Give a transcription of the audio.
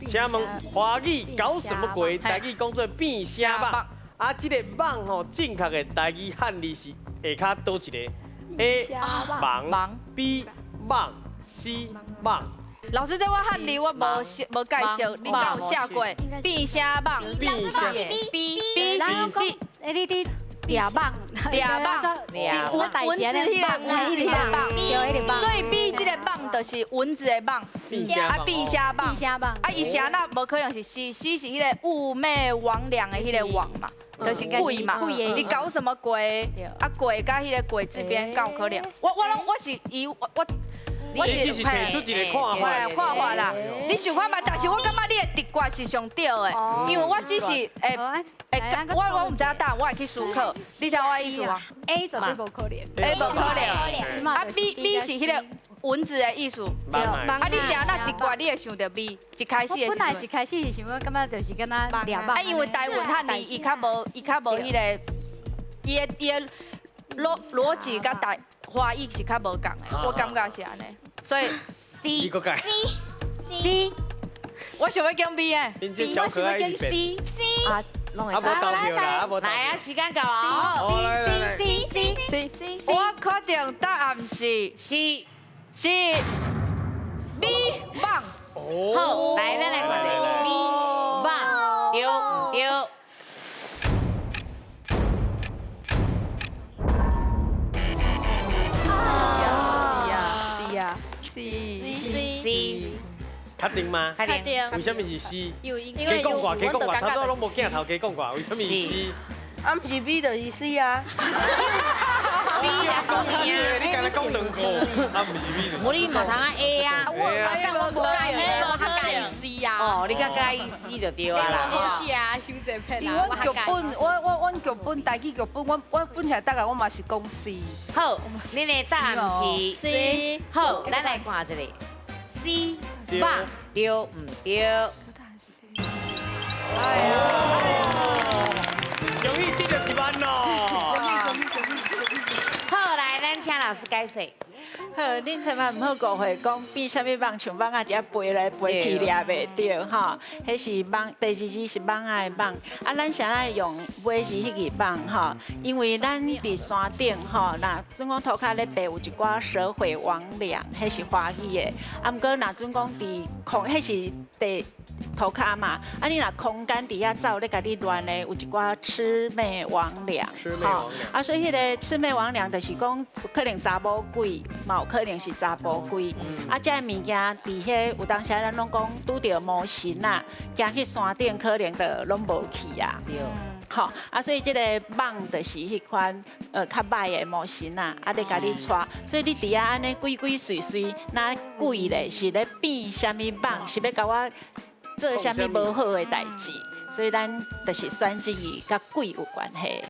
請問華語搞什麼鬼？台語講做變聲蠓。啊，這個蠓吼，正確的台語漢字是下跤佗一个？A 網，B 蠓，C 蠓。老師，這我漢字我無寫無解釋，你敢有寫過？變聲蠓，變聲 B B 是 B，欸，你佇掠蠓，掠蠓是蚊蚊子彼个蚊子彼个蠓，所以 B 這個蠓就是蚊子的蠓，啊變聲蠓，變聲蠓，啊伊聲那無可能是 C，C 是彼个魑魅魍魎的彼個魍嘛，就是鬼嘛，你搞什麼鬼？啊鬼佮彼個鬼這邊敢有可能？我我攏我是以我我。我是提出一個看法，看法啦。你想看覓？但是我感覺你的直覺是上對的，因為我只是會會，我我毋知影答案，我會去思考。你聽我意思嗎？A 絕對無可能，A 無可能。啊 B B 是彼個蚊子的意思。啊，你啥那直覺你會想著 B？一開始的。本來一開始是想講，感覺就是敢若掠蠓。啊，因為台文漢字伊較無，伊較無彼個，伊的伊的邏邏輯佮台華語是較無仝的，我感覺是按呢。所以 C 個改 C，我想欲揀 B 的，B 我想欲揀 C C 啊，攏會啊，無投票啦，啊無來啊，時間到啊，C C C C C，我確定答案是 C 是 B 蠓。好，來，咱來看著 B 蠓對毋對？是啊，C C，確定嗎？確定。為啥物是 C？因為加講過，加講過，頭拄攏無鏡頭，加講過，為啥物是 C？啊，毋是 B 就是 C 啊。 B 啦，講較濟，你敢若講兩個，啊，毋是 B。無你嘛通愛 A 啊。我我無介意，我較介意 C 啊。哦，你較介意 C 就對啊啦。好是啊，傷濟騙啊。阮劇本，我我阮劇本，台語劇本，我我本來大概我嘛是講 C。好，恁的答案是 C。好，咱來看一下 C 蠓對毋對？哎呀，容易得著1萬咯。好，來，咱請老師解釋。好，恁千萬毋好誤會，講變啥物蠓，像蠓仔佇遐飛來飛去掠袂著吼。彼是蠓，第二字是蠓仔的蠓。啊，咱啥愛用尾字彼個蠓吼？因為咱佇山頂吼，若準講塗跤咧爬有一寡蛇毀魍魎，彼是華語的。啊，毋過若準講佇空，彼是地塗跤嘛。啊，你若空間佇遐走咧，共你亂的，有一寡魑魅魍魎。吼，啊，所以彼個魑魅魍魎就是講可能查某鬼，嘛有可能是查埔鬼。啊，這个物件佇彼有當時咱攏講拄著魔神仔，行去山頂可能就攏無去啊。對。吼，啊，所以這個蠓就是彼款較歹的魔神仔，啊，咧共你帶，所以你佇遐按呢鬼鬼祟祟，若鬼咧是咧變啥物蠓，是欲共我做啥物無好的代誌，所以咱就是選這個佮鬼有關係。